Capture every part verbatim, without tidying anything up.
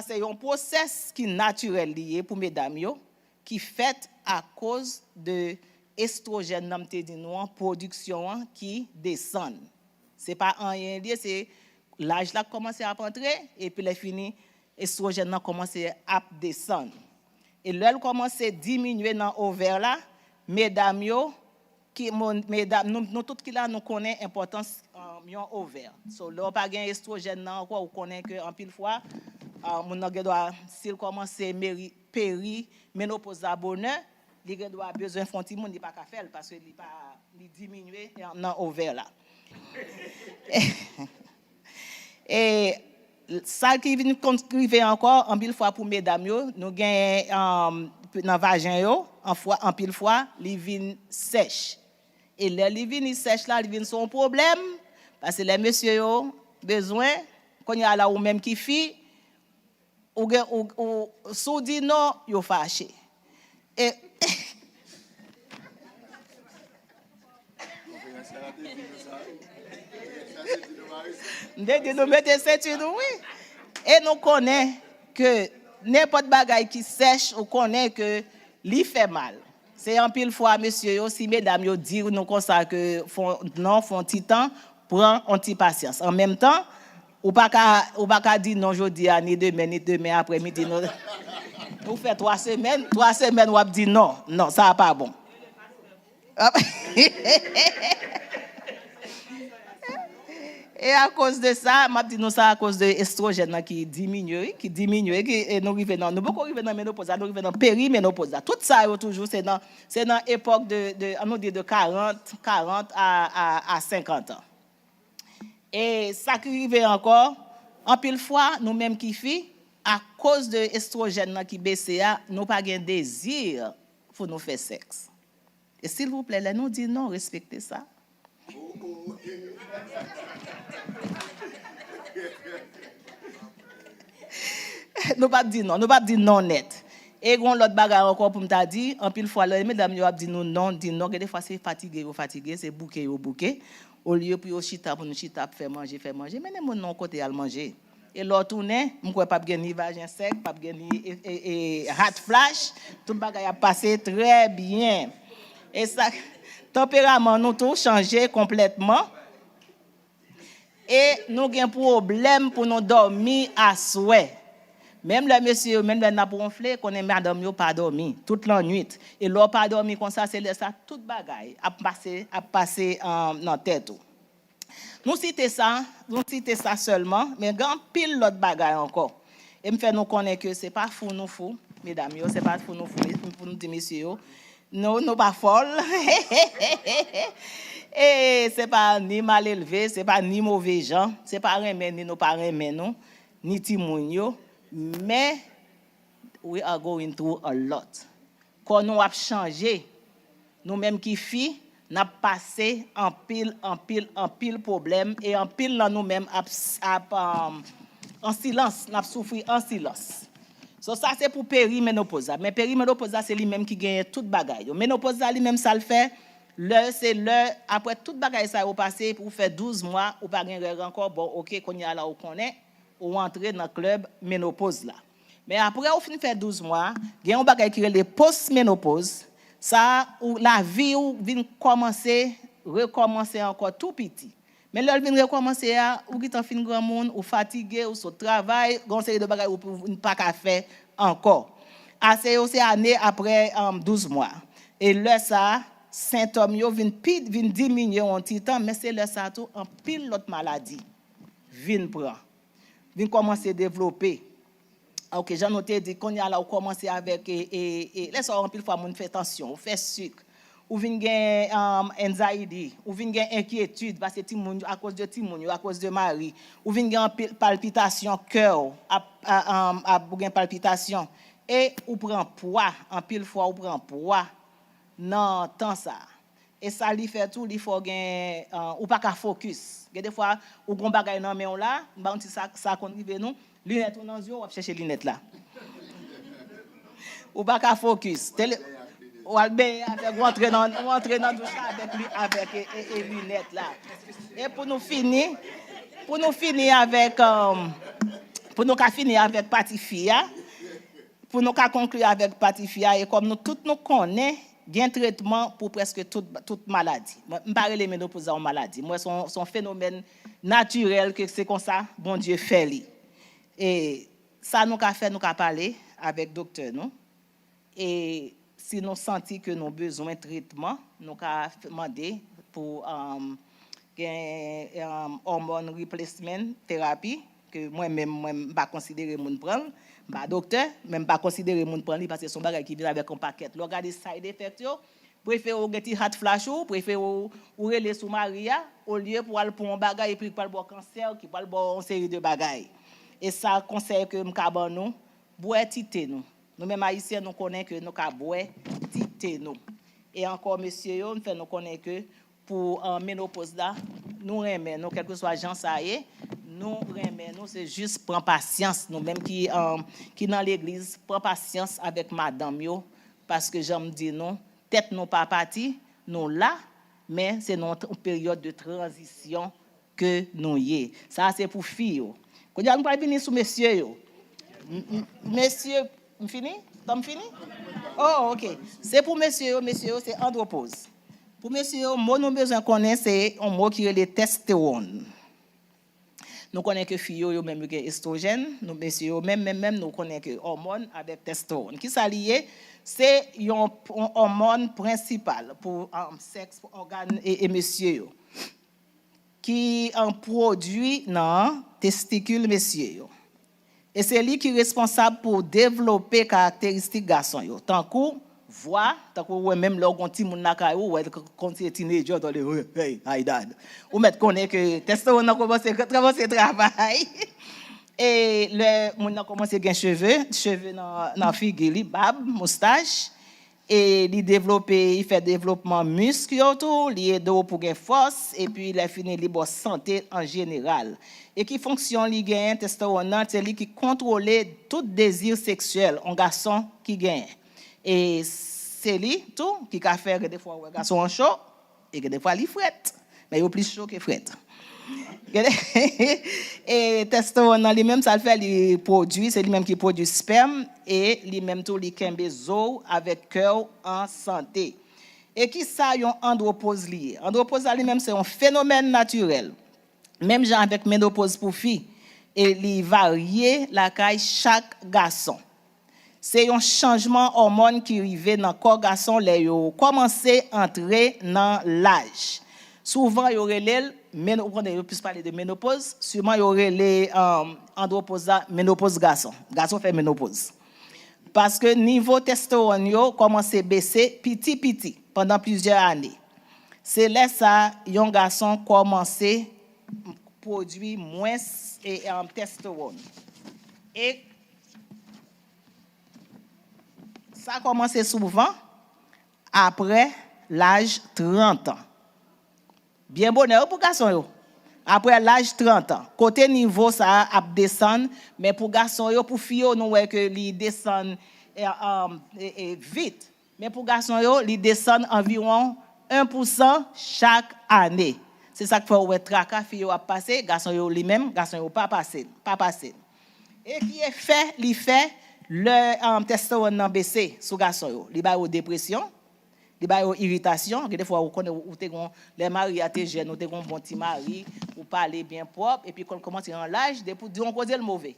se yon pwosès ki natirèl li ye pou medam yo, ki fèt akoz de estwojèn nan m te di nou an, pwodiksyon an ki desann. Se pa anyen li ye, se laj la k kòmanse ap antre, epi lè fini, estwojèn nan kòmanse ap desann. E lè l kòmanse diminye nan ovè la, medam yo, ki, mon- medam, nou, nou tout ki la, nou konnen enpòtans um, yon ovè. So, lè w pa gen estwojèn nan ankò, ou konnen ke anpil fwa, uh, moun nan gen dwa, si l kòmanse meri, peri, menopoz la bonè, li gen dwa bezwen fè yon timoun, li pa ka fè l, paske li pa, li diminye nan ovè la. E sa ki vin konn rive ankò, anpil fwa pou medam yo, nou gen um, nan vajen yo, anfwa, anpil fwa, li vin sèch. E lè li vini sèch la, li vin se yon pwoblèm, paske lè mesye yo bezwen, kounye a la ou menm ki fi, ou gen, ou, ou, si w di non, yo fache. E M te di nou mete senti nou, wi. E nou konnen ke nenpòt bagay ki sèch, ou konnen ke li fè mal. Se anpil fwa, mesye yo, si medam yo di nou konsa ke fon, non, fon ti tan, pran yon ti pasyans. An menm tan, ou pa ka, ou pa ka di non jodi a, ni demen, ni demen aprè midi. Non. Ou fè twa semèn, twa semèn w ap di non. Non, sa a pa bon. E akoz de sa, m ap di nou sa akoz de estwojèn nan ki diminye, wi, ki diminye, ki, e nou rive nan, nou poko rive nan menopoz la, nou rive nan perimenopoz la. Tout sa yo toujou se nan, se nan epòk de, de, an nou di de karant, karant a, a, a senkant an. E sa ki rive ankò, anpil fwa, nou menm ki fi, akoz de estwojèn nan ki bese a, nou pa gen dezi pou nou fè sèks. E silvouplè, lè nou di non, respekte sa. Nou p ap di non, nou p ap di non nèt. E gen yon lòt bagay ankò pou m ta di, anpil fwa lè medam yo ap di nou non, di non, gen de fwa se fatige yo fatige, se bouke yo bouke. Olye pou yo chita, pou nou chita ap fè manje, fè manje, mennen moun nan yon kote al manje. E lè w tounen, m kwè p ap gen ni vajen sèk, p ap gen ni e, e, e, hot flash, tout bagay ap pase trè byen. E sa, tanperaman nou tou chanje konplètman. E nou gen pwoblèm pou nou dòmi aswè. Menm lè mesye yo, menm lè n ap wonfle, konnen madanm yo pa dòmi tout lannwit. E lè w pa dòmi konsa, se lè sa tout bagay ap pase, ap pase, um, nan tèt ou. Nou site sa, nou site sa sèlman, men gen anpil lòt bagay ankò. E m fè nou konnen ke se pa fou nou fou, medam yo, se pa fou nou fou, pou nou di mesye yo, nou, nou pa fòl. E se pa ni malelve, se pa ni move jan, se pa renmen ni nou pa renmen nou, ni timoun yo, men we are going through a lot. Kò nou ap chanje. Nou menm ki fi, n ap pase anpil, anpil, anpil pwoblèm e anpil nan nou menm ap, ap, um, an silans, n ap soufri an silans. So, sa se pou perimenopoz la. Men perimenopoz la, se li menm ki genyen tout bagay yo. Menopoz la, li menm, sa l fè, lè, se lè, apre tout bagay sa yo pase, pou w fè douz mwa, ou pa gen règ ankò, bon, oke, kounye a la, ou konnen, ou antre nan klèb menopoz la. Men apre ou fin fè douz mwa, gen yon bagay ki rele post-menopoz. Sa a, ou, lavi ou vin kòmanse, rekòmanse ankò tou piti. Men lè l vin rekòmanse a, ou gentan fin granmoun, ou fatige, ou sot travay, gen yon seri de bagay ou, ou pa ka fè ankò. A se yo se ane apre, um, douz mwa. E lè sa a, sentòm yo vin pi, vin diminye yon ti tan, men se lè sa a tou anpil lòt maladi vin pran, vin kòmanse devlope. Ok, jan nou te di, kounye a la ou kòmanse avèk, e, e, e, lè sa yo anpil fwa moun fè tansyon, ou fè sik, ou vin gen, um, anxiety, ou vin gen enkyetid, paske timoun yo, akoz de timoun yo, akoz de mari, ou vin gen anpil palpitasyon, kè w ap, a, um, ap, ou gen palpitasyon, e ou pran pwa, anpil fwa ou pran pwa nan tan sa a. E sa li fè tou, li fè w gen, uh, ou pa ka fokis. Gen de fwa, ou gon bagay nan men w la, m ba w di sa, sa konn rive nou, linèt ou nan zye w, w ap chèche linèt la. Ou pa ka fokis. Tele, w al benyen avèk, ou antre nan, ou antre nan douch la avèk li, avèk e, e, e linèt la. E pou nou fini, pou nou fini avèk, um, pou nou ka fini avèk pati fi a, pou nou ka konkli avèk pati fi a, e kòm nou tout nou konnen, gen tretman pou prèske tout, tout maladi. Mwen, m pa rele menopoz la yon maladi. Mwen, se yon, se yon fenomèn natirèl ke se konsa Bondye fè li. E sa nou ka fè, nou ka pale avèk doktè nou. E si nou santi ke nou bezwen tretman, nou ka f- mande pou um, gen um, hormone replacement therapy, ke mwen menm, mwen m pa konsidere moun pran l, m pa doktè, men m pa konsidere moun pran li paske se yon bagay ki vin avèk yon pakèt. Lè w gade side effect yo, prefere w gen ti hot flash ou, prefere w, ou rele sou mari a, olye pou al pran yon bagay epi li pral ba w kansè, ki pral ba w yon seri de bagay. E sa konsèy ke m ka ban nou, bwè ti te nou. Nou menm Ayisyen, nou konnen ke nou ka bwè ti te nou. E ankò, mesye yo, m fè nou konnen ke pou uh, menopoz la, nou renmen nou, kèlkeswa jan sa ye, nou renmen nou, se jis pran pasyans, nou menm ki, uh, ki nan legliz, pran pasyans avèk madanm yo, paske jan m di nou, tèt nou pa pati, nou la, men se nan yon peryòd de tranzisyon ke nou ye. Sa a se pou fi yo. Kounye a nou pral vini sou mesye yo. M- m- Mesye, m fini? Tan m fini? Oh, ok. Se pou mesye yo, mesye yo se andwopoz. Pou mesye yo, mo nou bezwen konnen se yon mo ki rele testewòn. Nou konnen ke fi yo, yo menm yo gen estwojèn, nou mesye yo menm, menm, menm, nou konnen ke òmòn avèk testewòn. Kisa li ye? Se yon, yon òmòn prensipal pou um, sèks, pou ògàn e, e mesye yo. Ki an pwodui nan testikil mesye yo. E se li ki responsab pou devlope karakteristik gason yo, tankou vwa, tankou ou wè menm lè w gon timoun lakay ou, ou wè l k- konn se teenager, tande, hey, hey, hi dad. Ou mèt konnen ke testewòn nan kòmanse, kòmanse travay. E lè moun nan kòmanse gen cheve, cheve nan, nan figi li, bab, moustach, e li devlope, li fè devlopman misk yo tou, li ede w pou gen fòs, epi lè fini li ba w sante an jeneral. E ki fonksyon li genyen, testewòn nan, se li ki kontwole tout dezi seksyèl yon gason ki genyen. E se li tou ki ka fè gen defwa ou wè gason an cho, e gen defwa li frèt. Men yo plis cho ke frèt. Gade, e testewòn nan li menm, sa l fè, li pwodui, se li menm ki pwodui spèm, e li menm tou li kenbe zo w avèk kè w an sante. E ki sa yon andwopoz li ye? Andwopoz la li menm se yon fenomèn natirèl, menm jan avèk menopoz pou fi, e li varye lakay chak gason. Se yon chanjman òmòn ki rive nan kò gason lè yo kòmanse antre nan laj. Souvan, yo rele l, men, ou konnen yo plis pale de menopoz, siman yo rele um, andwopoz la menopoz gason. Gason fè menopoz. Paske nivo testewòn yo kòmanse bese piti piti pandan plizyè ane. Se lè sa yon gason kòmanse pwodui mwens e, um, testewòn. E sa kòmanse souvan apre laj trant an. Byen bonè wi pou gason yo. Apre laj trant an, kote nivo sa a ap desann, men pou gason yo, pou fi yo, nou wè ke li desann e, e, e, e, vit. Men pou gason yo, li desann anviwon en pousan chak ane. Se sa k fè w wè traka fi yo ap pase, gason yo li menm, gason yo pa pase, pa pase. E ki efè li fè lè um, testewòn nan bese sou gason yo? Li ba yo depresyon, li ba yo iritasyon. Gen defwa ou konnen ou te gon, lè mari a te jèn, ou te gon bon ti mari, ou pale byen pwòp, epi kon kòmanse an laj, depi w di yon koze l move.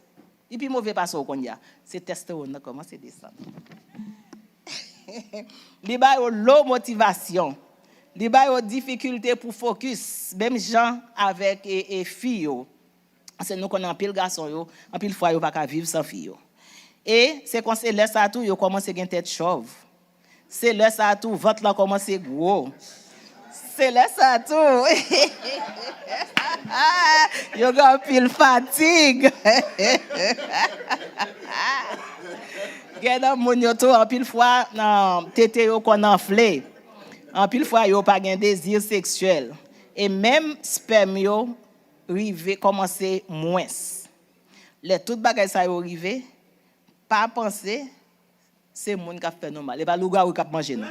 Li pi move pase w kounye a. Se testewòn nan kòmanse desann. Li ba yo lo motivasyon. Li ba yo difikilte pou fokis, menm jan avèk e, e fi yo. Paske nou konnen anpil gason yo, anpil fwa yo pa ka viv san fi yo. E se konsa lè sa tou yo kòmanse gen tèt chòv. Se lè sa tou vant lan kòmanse gwo. Se lè sa tou yo gen anpil fatig. Gen nan moun yo tou, anpil fwa nan tete yo konn anfle. Anpil fwa yo pa gen dezi seksyèl. E menm spèm yo rive kòmanse mwens. Lè tout bagay sa yo rive, pa panse se moun k ap fè nou mal. E pa lougawou k ap manje nou.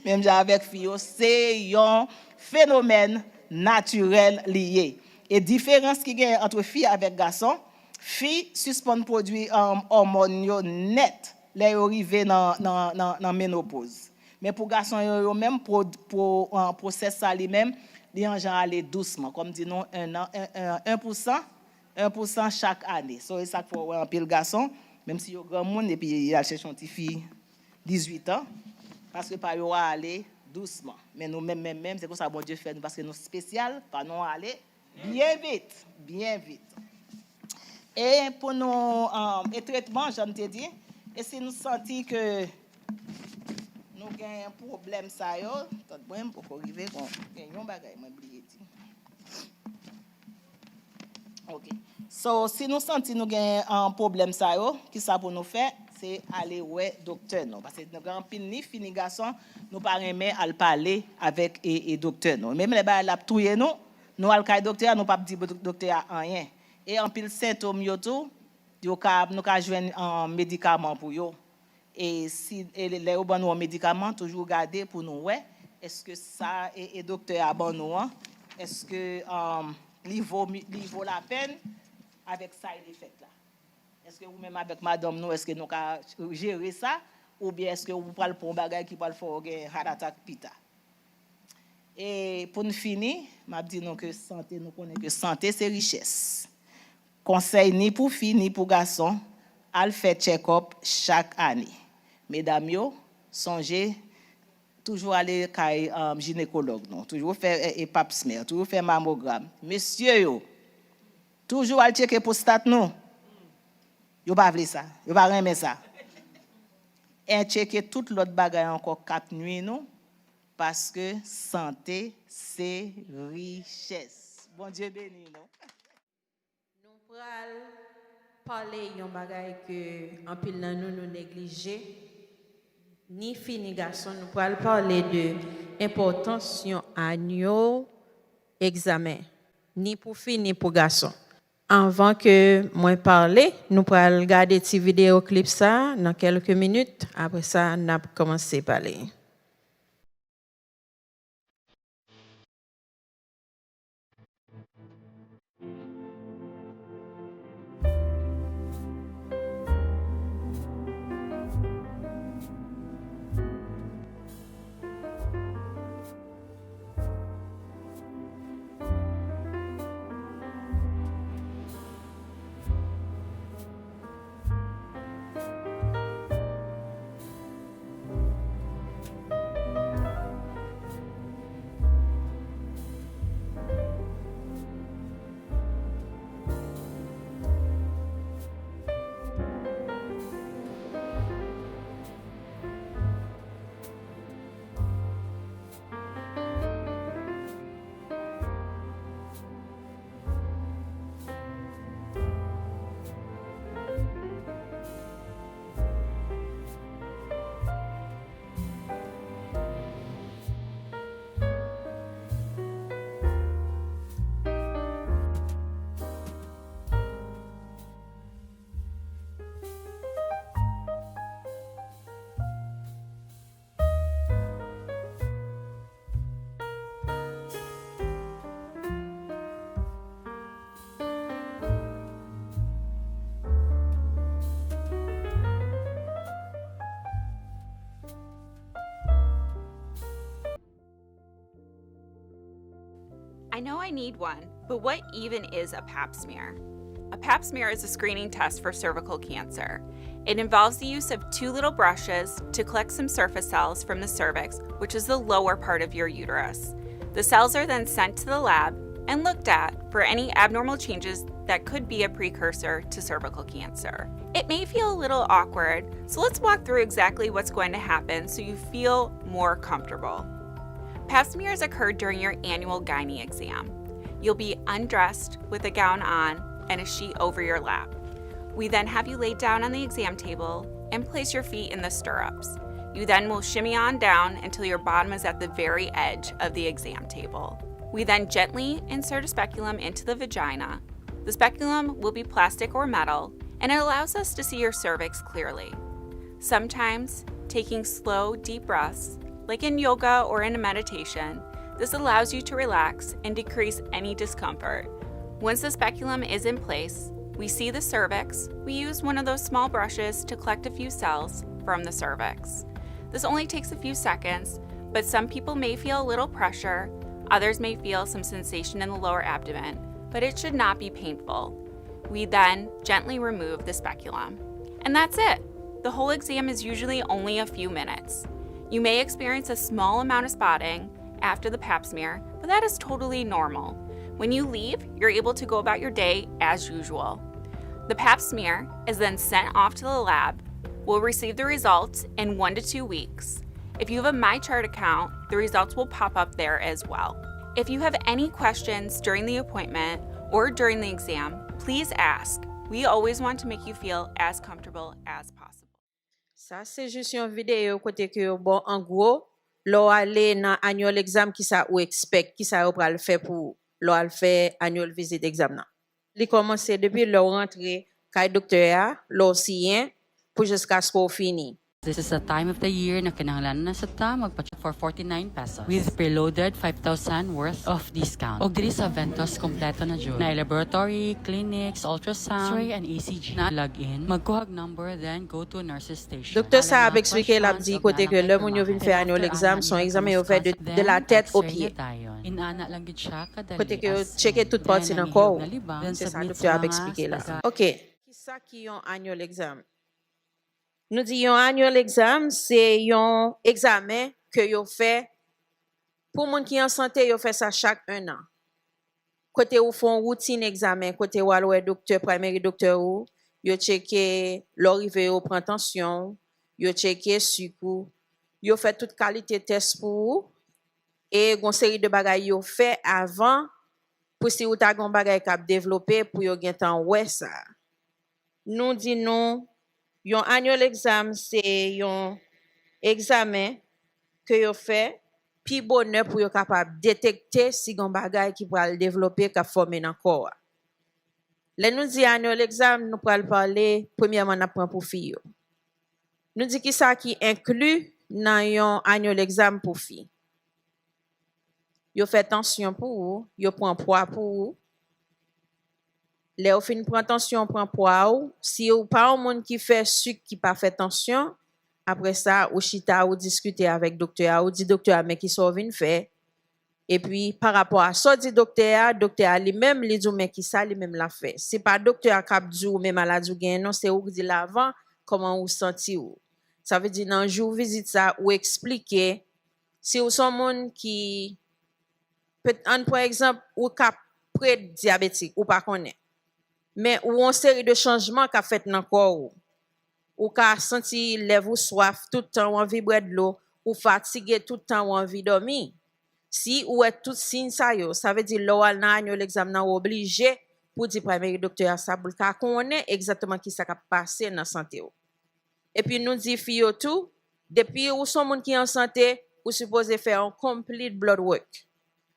Menm jan avèk fi yo, se yon fenomèn natirèl li ye. E diferans ki genyen ant fi avèk gason, fi sispann pwodui, um, òmòn yo nèt lè yo rive nan, nan, nan, nan menopoz. Men pou gason yo, yo menm, pwo-, pwo-, uh, pwosès sa li menm, li an jan ale dousman. Kòm di nou, en an, en, en, en pou san, en pou san chak ane. So, e sa k fè w wè anpil gason, menm si yo granmoun, epi y al chèche yon ti fi dizuit an, paske pa yo a ale dousman. Men nou menm, menm, menm, se konsa Bondye fè nou, paske nou espesyal, pa nou ale byen vit, byen vit. E pou nou, um, e tretman, jan m te di, e si nou santi ke nou gen pwoblèm sa yo, tann mwen, m poko rive, bon, gen yon bagay mwen bliye di. Ok. So, si nou santi nou gen, um, pwoblèm sa yo, kisa pou nou fè? Se ale wè doktè nou. Paske nou gen anpil ni fi ni gason, nou pa renmen al pale avèk e, e doktè nou. Menm lè bagay la ap touye nou, nou al kay doktè a, nou p ap di dok-, doktè a anyen. E anpil sentòm yo tou, yo ka, nou ka jwenn, um, medikaman pou yo. E si, e lè yo ban nou yon medikaman, toujou gade pou nou wè, èske sa e, e doktè a ban nou an, èske, um, li vo mi-, li vo lapèn avèk side effect la? Èske ou menm avèk madanm nou, èske nou ka jere sa? Oubyen èske ou pral pran yon bagay ki pral fè w gen heart attack pita? E pou n fini, m ap di nou ke sante, nou konnen ke sante se richès. Konsèy ni pou fi, ni pou gason, al fè tchèkòp chak ane. Medam yo, sonje toujou ale kay, um, jinekològ nou, toujou fè, e, e pap smear, toujou fè mamogram. Mesye yo, toujou al tcheke pwostat nou. Yo pa vle sa, yo pa renmen sa. E tcheke tout lòt bagay ankò k ap nwi nou, paske sante se richès. Bondye beni nou. Nou pral pale yon bagay ke anpil nan nou, nou neglije. Ni fi, ni gason, nou pral pale de enpòtans yon annual egzamen, ni pou fi, ni pou gason. Anvan ke mwen pale, nou pral gade ti videyo klip sa nan kèlke minit. Apre sa, n ap kòmanse pale. I know I need one, but what even is a pap smear? A pap smear is a screening test for cervical cancer. It involves the use of two little brushes to collect some surface cells from the cervix, which is the lower part of your uterus. The cells are then sent to the lab and looked at for any abnormal changes that could be a precursor to cervical cancer. It may feel a little awkward, so let's walk through exactly what's going to happen so you feel more comfortable. Pap smears occur during your annual gynae exam. You'll be undressed with a gown on and a sheet over your lap. We then have you laid down on the exam table and place your feet in the stirrups. You then will shimmy on down until your bottom is at the very edge of the exam table. We then gently insert a speculum into the vagina. The speculum will be plastic or metal, and it allows us to see your cervix clearly. Sometimes, taking slow, deep breaths, like in yoga or in a meditation, this allows you to relax and decrease any discomfort. Once the speculum is in place, we see the cervix. We use one of those small brushes to collect a few cells from the cervix. This only takes a few seconds, but some people may feel a little pressure, others may feel some sensation in the lower abdomen, but it should not be painful. We then gently remove the speculum. And that's it. The whole exam is usually only a few minutes. You may experience a small amount of spotting after the pap smear, but that is totally normal. When you leave, you're able to go about your day as usual. The pap smear is then sent off to the lab. We'll receive the results in one to two weeks. If you have a MyChart account, the results will pop up there as well. If you have any questions during the appointment or during the exam, please ask. We always want to make you feel as comfortable as possible. Sa se jis yon videyo kote ke yo ba w an gwo, lè w ale nan annual exam, kisa ou expect, kisa yo pral fè pou ou lè w al fè annual visit exam nan. Li kòmanse depi lè w rantre kay doktè a, lè w siyen, pou jiskaske w fini. This is the time of the year na kinahanglan na sa ta magpa-check for forty-nine pesos with preloaded five thousand worth of discount. Og diri sa ventas kompleto na dyan. Na laboratory, clinics, ultrasound, X-ray, and E C G. Na log in, magkuha og number, then go to nurses station. Doktè sa ap eksplike, l ap di kote ke lè moun yo vin fè annual exam, se yon egzamen yo fè de, de la tête aux pieds. Kote ke yo tcheke tout pati nan kò w. Se sa doktè a ap eksplike la. Ok. Kisa ki yon annual exam? Nou di yon annual exam, se yon egzamen ke yo fè pou moun ki an sante, yo fè sa chak en an. Kote ou fè yon woutin egzamen, kote w al wè doktè, primary doktè ou, yo tcheke, lè w rive yo pran tansyon w, yo tcheke sik ou, yo fè tout kalite tès pou ou, e gon seri de bagay yo fè avan, pou si ou ta gon bagay k ap devlope, pou yo gentan wè sa. Nou di nou, yon annual exam se yon egzamen ke yo fè pi bonè pou yo kapab detekte si gon bagay ki pral devlope, k ap fòme nan kò a. Lè nou di annual exam, nou pral pale, premyèman, n ap pran pou fi yo. Nou di kisa ki enkli nan yon annual exam pou fi. Yo fè tansyon pou ou, yo pran pwa pou ou. Lè yo fin pran tansyon, pran pwa ou, si ou pa yon moun ki fè sik ki pa fè tansyon, apre sa, ou chita, ou diskite avèk doktè a, ou di doktè a, men kisa w vin fè. Epi, pa rapò a sa w di doktè a, doktè a li menm, li di w men kisa li menm l ap fè. Se pa doktè a k ap di w men maladi w genyen non, se ou k di l avan kòman ou santi w. Sa vle di nan jou vizit sa, ou eksplike, si w se yon moun ki, pèt, ann pran egzanp, ou ka pre-dyabetik, ou pa konnen. Men ou yon seri de chanjman k ap fèt nan kò w. Ou ka santi lèv ou swaf tout tan, ou anvi bwè dlo, ou fatige tout tan, ou anvi dòmi. Si ou wè tout siy sa yo, sa vle di lè w al nan annual exam nan, ou oblije pou di primary doktè a sa, pou l ka konnen egzakteman kisa k ap pase nan sante w. Epi nou di fi yo tou, depi ou se yon moun ki an sante, ou sipoze fè yon complete blood work.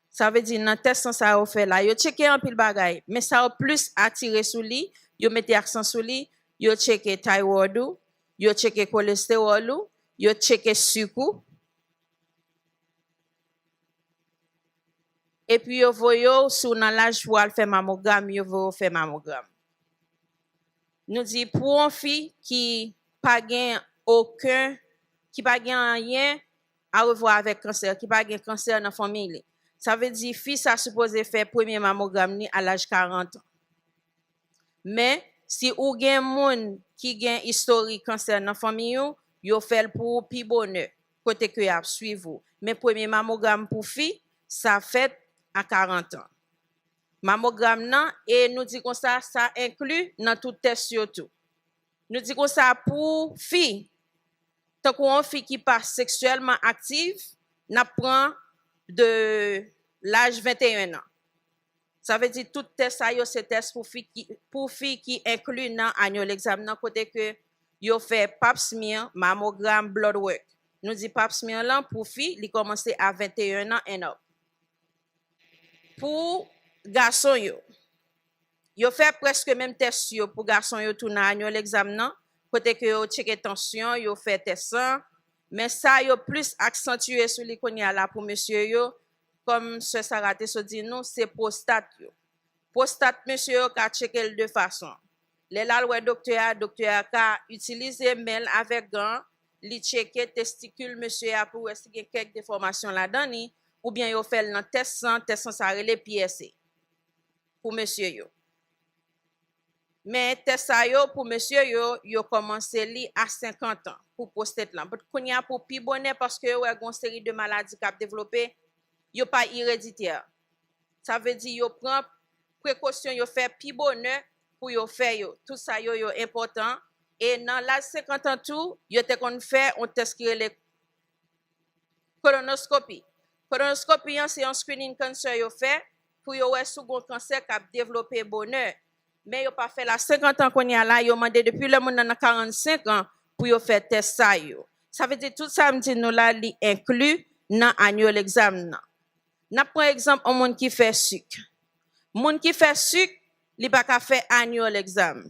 Sa vle di nan tès san sa yo fè la, yo tcheke anpil bagay, men sa yo plis atire sou li, yo mete aksan sou li, yo tcheke thyroid ou, yo tcheke kolestewòl ou, yo tcheke sik ou. Epi yo voye w, si w nan laj pou al fè mamogram, yo voye w fè mamogram. Nou di pou yon fi ki pa gen okenn, ki pa gen anyen a revwa avèk kansè, ki pa gen kansè nan fanmi li. Sa vle di fi sa sipoze fè premye mamogram li a laj karant an. Men, si ou gen moun ki gen istorik kansè nan fanmi ou, yo fè l pou ou pi bonè, kote ke y ap swiv ou. Men premye mamogram pou fi, sa fèt a karant an. Mamogram nan, e nou di konsa, sa enkli nan tout tès yo tou. Nou di konsa pou fi, tankou yon fi ki pa seksyèlman aktif, n ap pran de laj venteyen an. Sa vle di tout tès sa yo se tès pou fi ki, pou fi ki enkli nan annual exam nan, kote ke yo fè pap smear, mamogram, blood work. Nou di pap smear lan pou fi, li kòmanse a venteyen an and up. Pou gason yo, yo fè prèske menm tès yo pou gason yo tou nan annual exam nan, kote ke yo tcheke tansyon, yo fè tès san, men sa yo plis aksantye sou li kounye a la pou mesye yo, kòm sè Sara te sot di nou, se pwostat yo. Pwostat mesye yo ka tcheke l de fason. Lè l al wè doktè a, doktè a ka itilize men l avèk gan, li tcheke testikil mesye a pou wè si gen kèk defòmasyon ladan li, oubyen yo fè l nan tès san, tès san sa rele P S A pou mesye yo. Men tès sa yo, pou mesye yo, yo kòmanse li a senkant an pou pwostat lan. But kounye a pou pi bonè, paske yo wè gen yon seri de maladi k ap devlope, yo pa ereditè. Sa vle di yo pran prekosyon, yo fè pi bonè pou yo fè yo. Tout sa yo, yo enpòtan. E nan laj senkant an tou, yo te konn fè yon tès ki rele kolonoskopi. Kolonoskopi an se yon screening cancer yo fè pou yo wè si w gen yon kansè k ap devlope bonè. Men yo pa fè l a senkant an kounye a la, yo mande depi lè moun nan nan karannsenk an pou yo fè tès sa yo. Sa vle di tout sa m di nou la, li enkli nan annual exam nan. N ap pran egzanp yon moun ki fè sik. Moun ki fè sik, li pa ka fè annual exam.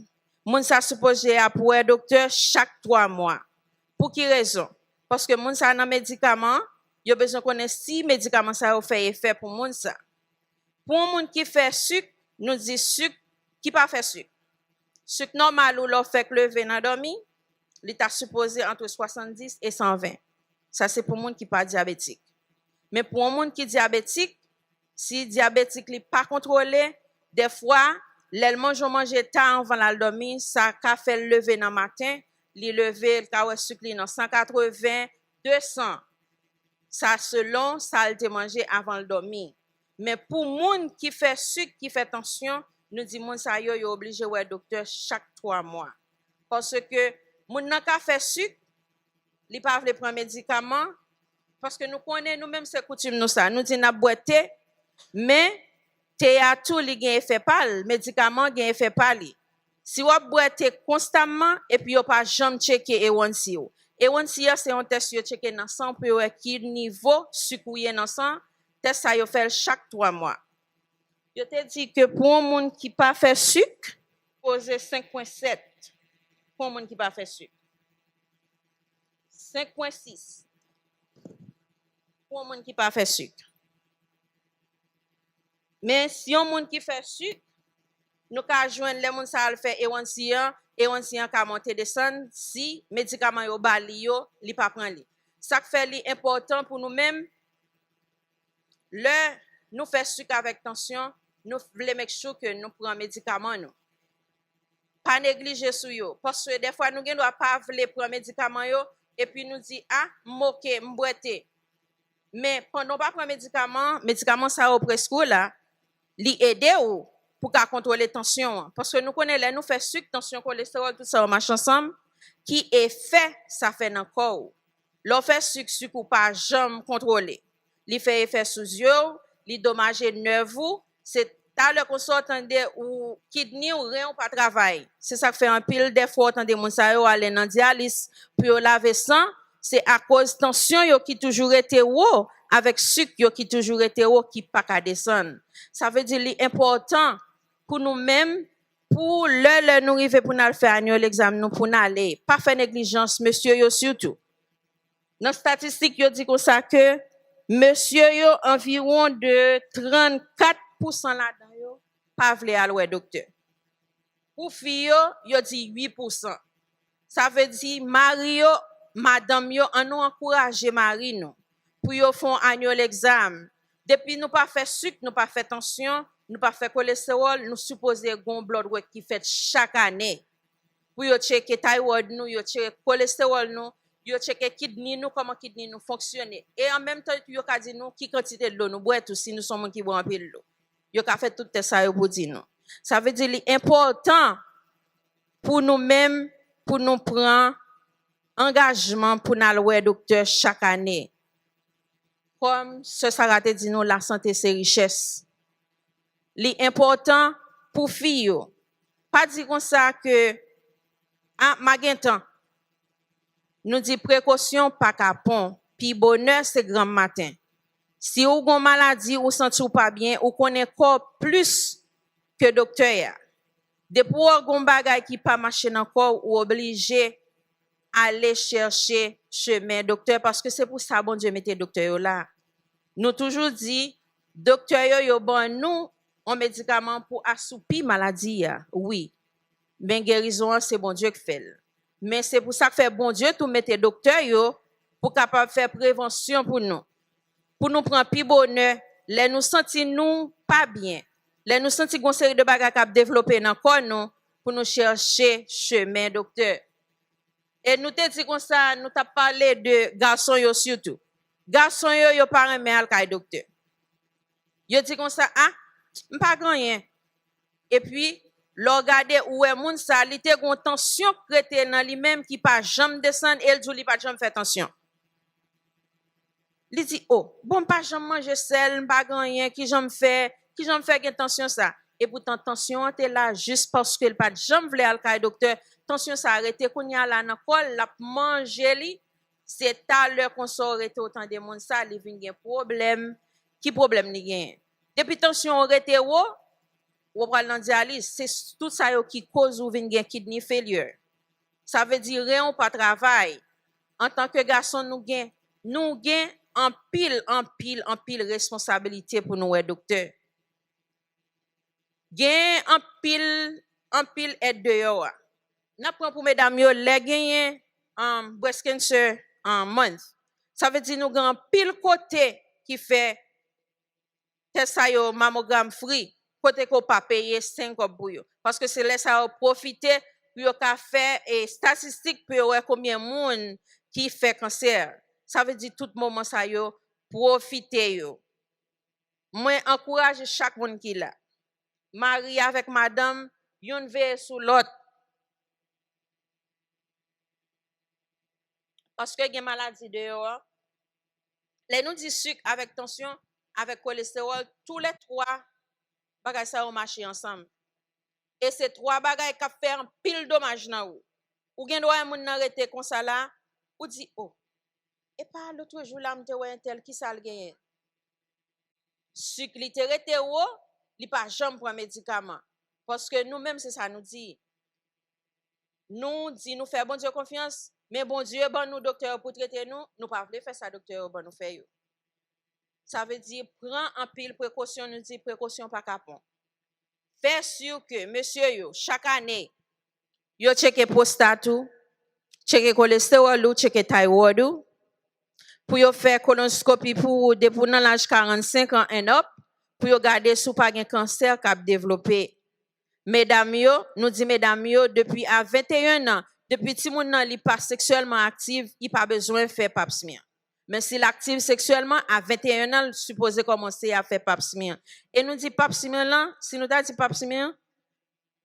Moun sa sipoze ap wè doktè chak twa mwa. Pou ki rezon? Paske moun sa nan medikaman, yo bezwen konnen si medikaman sa yo fè efè pou moun sa. Pou yon moun ki fè sik, nou di sik, ki pa fè sik. Sik nòmal ou lè w fèk leve nan dòmi, li ta sipoze antre swasanndis e san ven. Sa se pou moun ki pa dyabetik. Men pou yon moun ki dyabetik, si dyabetik li pa kontwole, dèfwa, lè l manje yon manje ta anvan l al dòmi, sa ka fè l leve nan maten, li leve, l ka wè sik li nan san katreven, de san. Sa selon sa l te manje avan l dòmi. Men pou moun ki fè sik, ki fè tansyon, nou di moun sa yo, yo oblije wè doktè chak twa mwa. Paske moun nan ka fè sik, li pa vle pran medikaman, paske nou konnen nou menm se koutim nou sa. Nou di n ap bwè te, men te a tou li gen efè pa l, medikaman gen efè pa li. Si w ap bwè te konstamman epi yo pa janm tcheke A one C w. A one C a se yon tès yo tcheke nan san w pou yo wè ki nivo sik ou ye nan san. Tès sa yo fè l chak twa mwa. Yo te di ke pou yon moun ki pa fè sik, poze senk pwen sèt pou yon moun ki pa fè sik. Senk pwen sis pou yon moun ki pa fè sik. Men si yon moun ki fè sik, nou ka jwenn lè moun sa al fè A one C an, A one C an ka monte desann, si medikaman yo ba li yo, li pa pran li. Sa k fè li enpòtan pou nou menm, lè nou fè sik avèk tansyon, nou vle make sure ke nou pran medikaman nou. Pa neglije sou yo, paske dèfwa nou gen dwa pa vle pran medikaman yo, epi nou di, a, m oke, m bwè te. Men pandan w pa pran medikaman, medikaman sa yo preskri w la, li ede w pou ka kontwole tansyon an. Paske nou konnen lè nou fè sik, tansyon, kolestewòl, tout sa yo mache ansanm, ki efè sa fè nan kò w. Lè w fè sik, sik ou pa janm kontwole. Li fè efè sou zye w, li domaje nèv ou, se talè konsa w tande ou kidney w, ren w pa travay. Se sa k fè anpil dèfwa w tande moun sa yo ale nan dyalis pou yo lave san, se akoz tansyon yo ki toujou rete wo, avèk sik yo ki toujou rete wo, ki pa ka desann. Sa vle di li enpòtan pou nou menm, pou lè, lè nou rive pou n al fè annual exam nou, pou n ale. Pa fè neglijans, mesye yo sitou. Nan statistik, yo di konsa ke mesye yo, anviwon de trannkat pousan ladan yo pa vle al wè doktè. Pou fi yo, yo di uit pousan. Sa vle di, mari yo, madanm yo, ann nou ankouraje mari nou pou yo fè yon annual exam. Depi nou pa fè sik, nou pa fè tansyon, nou pa fè kolestewòl, nou sipoze gen yon blood work ki fèt chak ane. Pou yo tcheke thyroid nou, yo tcheke kolestewòl nou, yo tcheke kidney nou, kòman kidney nou fonksyone. E an menm tan tou, yo ka di nou ki kantite dlo nou bwè tou, si nou se yon moun ki bwè anpil dlo. Yo ka fè tout tès sa yo pou di nou. Sa vle di li enpòtan pou nou menm, pou nou pran angajman pou n al wè doktè chak ane. Kòm sè Sara te di nou, lasante se richès. Li enpòtan pou fi yo. Pa di konsa ke, a, m a gen tan. Nou di prekosyon pa kapon. Pi bonè se granmmaten. Si w gon maladi, ou santi w pa byen, ou konnen kò w plis ke doktè a. Depi w wè gon bagay ki pa mache nan kò w, ou oblije ale chèche chemen doktè, paske se pou sa Bondye mete doktè yo la. Nou toujou di, doktè yo, yo ban nou yon medikaman pou asoupi maladi a, wi. Men gerizon an, se Bondye k fè l. Men se pou sa k fè Bondye tou mete doktè yo pou kapab fè prevansyon pou nou. Pou nou pran pi bonè, lè nou santi nou pa byen, lè nou santi gon seri de bagay k ap devlope nan kò nou, pou nou chèche chemen doktè. E nou te di konsa, nou t ap pale de gason yo sitou. Gason yo, yo pa renmen al kay doktè. Yo di konsa, "A, m pa gen anyen." Epi, lè w gade, ou wè moun sa, li te gon tansyon k rete nan li menm ki pa janm desann, e l di w li pa t janm fè tansyon. Li di, "O, bon, m pa janm manje sèl, m pa gen anyen, ki jan m fè, ki jan m fè gen tansyon sa?" Epoutan, tansyon an te la jis paske l pa t janm vle al kay doktè. Tansyon sa rete kounye a la nan kò l, l ap manje li. Se talè konsa w rete w tande moun sa, li vin gen pwoblèm. Ki pwoblèm li genyen? Depi tansyon w rete wo, w pral nan dyaliz. Se s- tout sa yo ki koz ou vin gen kidney failure. Sa vle di ren w pa travay. Antanke gason, nou gen, nou gen anpil, anpil, anpil responsabilite pou nou wè doktè. Gen anpil, anpil èd deyò a. N ap pran pou medam yo, lè genyen, um, breast cancer, um, month. Sa vle di nou gen anpil kote ki fè tès sa yo, mamogram free, kote ke w pa peye senk kòb pou yo. Paske se lè sa yo pwofite pou yo ka fè, e, estatistik pou yo wè konbyen moun ki fè kansè. Sa vle di tout moman sa yo, pwofite yo. Mwen ankouraje chak moun ki la. Mari avèk madanm, youn veye sou lòt. Paske gen maladi deyò a. Lè nou di sik avèk tansyon, avèk kolestewòl, toulètwa bagay sa yo mache ansanm. E se twa bagay k ap fè anpil domaj nan ou. Ou gen dwa wè moun nan rete konsa la, ou di, "O, e pa lòtrejou la m te wè entèl, kisa l genyen?" Sik li te rete wo, li pa janm pran medikaman. Paske nou menm, se sa nou di. Nou di nou fè Bondye konfyans, men Bondye ban nou doktè yo pou trete nou, nou pa vle fè sa doktè yo ban nou fè yo. Sa vle di pran anpil prekosyon, nou di prekosyon pa kapon. Fè si ke mesye yo, chak ane, yo tcheke pwostat ou, tcheke kolestewòl ou, tcheke taywòd ou, pou yo fè kolonoskopi pou ou depi w nan laj karannsenk an and up, pou yo gade si w pa gen kansè k ap devlope. Medam yo, nou di medam yo, depi a venteyen an, depi timoun nan li pa seksyèlman aktif, li pa bezwen fè pap smear. Men si l aktif seksyèlman, a venteyen an, l sipoze kòmanse ap fè pap smear. E nou di pap smear lan, si nou ta di pap smear,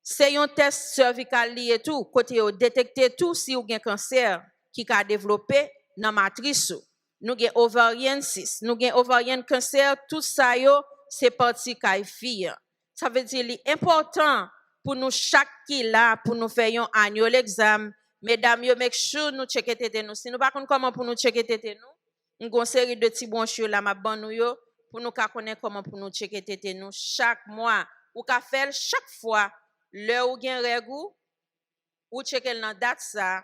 se yon tès sèvikal li ye tou, kote yo detekte tou si w gen kansè ki ka devlope nan matris ou. Nou gen ovarian cyst, nou gen ovarian cancer, tout sa yo se pati kay fi an. Sa vle di li enpòtan pou nou chak ki la pou nou fè yon annual exam. Medam yo, make sure nou tcheke tete nou. Si nou pa konn kòman pou nou tcheke tete nou, m gon seri de ti bwonch yo la m ap ban nou yo pou nou ka konnen kòman pou nou tcheke tete nou chak mwa. Ou ka fè l chak fwa lè ou gen règ ou, ou tcheke l nan dat sa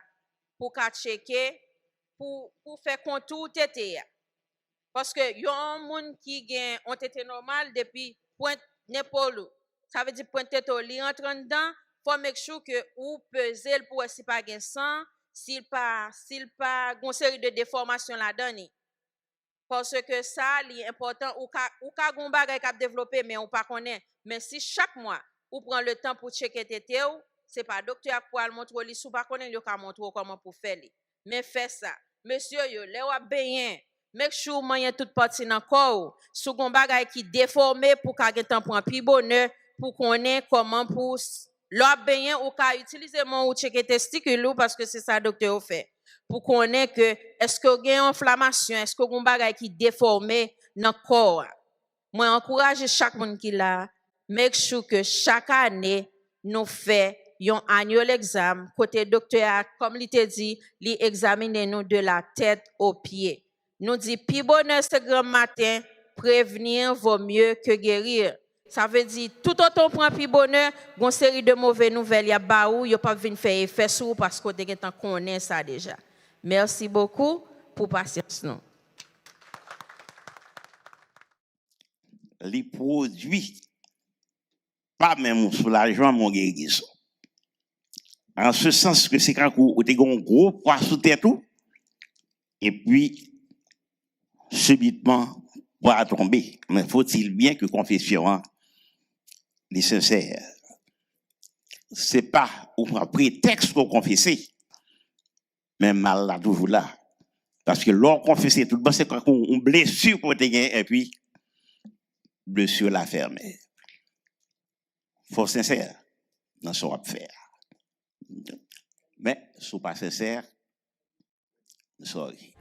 pou ka tcheke, pou, pou fè kontou tete a. Paske yon moun ki gen yon tete nòmal depi pwent nepòl ou, sa vle di pwent tete w, li rantre anndan, fò make sure ke ou peze l pou wè si pa gen san, si l pa, si l pa gon seri de defòmasyon ladan li. Paske sa, li enpòtan, ou ka, ou ka gon bagay k ap devlope, men ou pa konnen. Men si chak mwa, ou pran letan pou tcheke tete w, se pa doktè a k pral montre w li, si w pa konnen l, yo ka montre w kòman pou fè li. Men fè sa. Mesye yo, lè w ap benyen, make sure w manyen tout pati nan kò w. Si w gon bagay ki defòme, pou w ka gentan pran pi bonè, pou konnen kòman pou s- lè w ap benyen, ou ka itilize men w, ou tcheke testikil ou, paske se sa doktè yo fè. Pou konnen ke èske w gen yon enflamasyon, èske w gen yon bagay ki defòme nan kò a. Mwen ankouraje chak moun ki la, make sure ke chak ane, nou fè yon annual exam, kote doktè a, kòm li te di, li egzamine nou de la tèt o pye. Nou di, pi bonè se granm maten, prévenir vaut mieux que guérir. Sa vle di, toutotan w pran pi bonè, gon seri de move nouvèl y ap ba ou, yo p ap vin fè efè sou ou paske w te gentan konnen sa deja. Merci beaucoup pou pasyans nou. Li pwodui pa menm ou soulajman, men yon gerizon. An se sans ke se kankou ou te gen yon gwo pwa sou tèt ou, epi sibitman pwa a tonbe. Men faut-il bien que konfesyon an li sensè. Se pa ou pran pretèks pou w konfese, men mal la toujou la. Paske lè w konfese tout bon, se kankou yon blesi ke w te gen, epi blesi la fèmen. Fò w sensè nan sa w ap fè a. Men, si w pa sensè, sorry.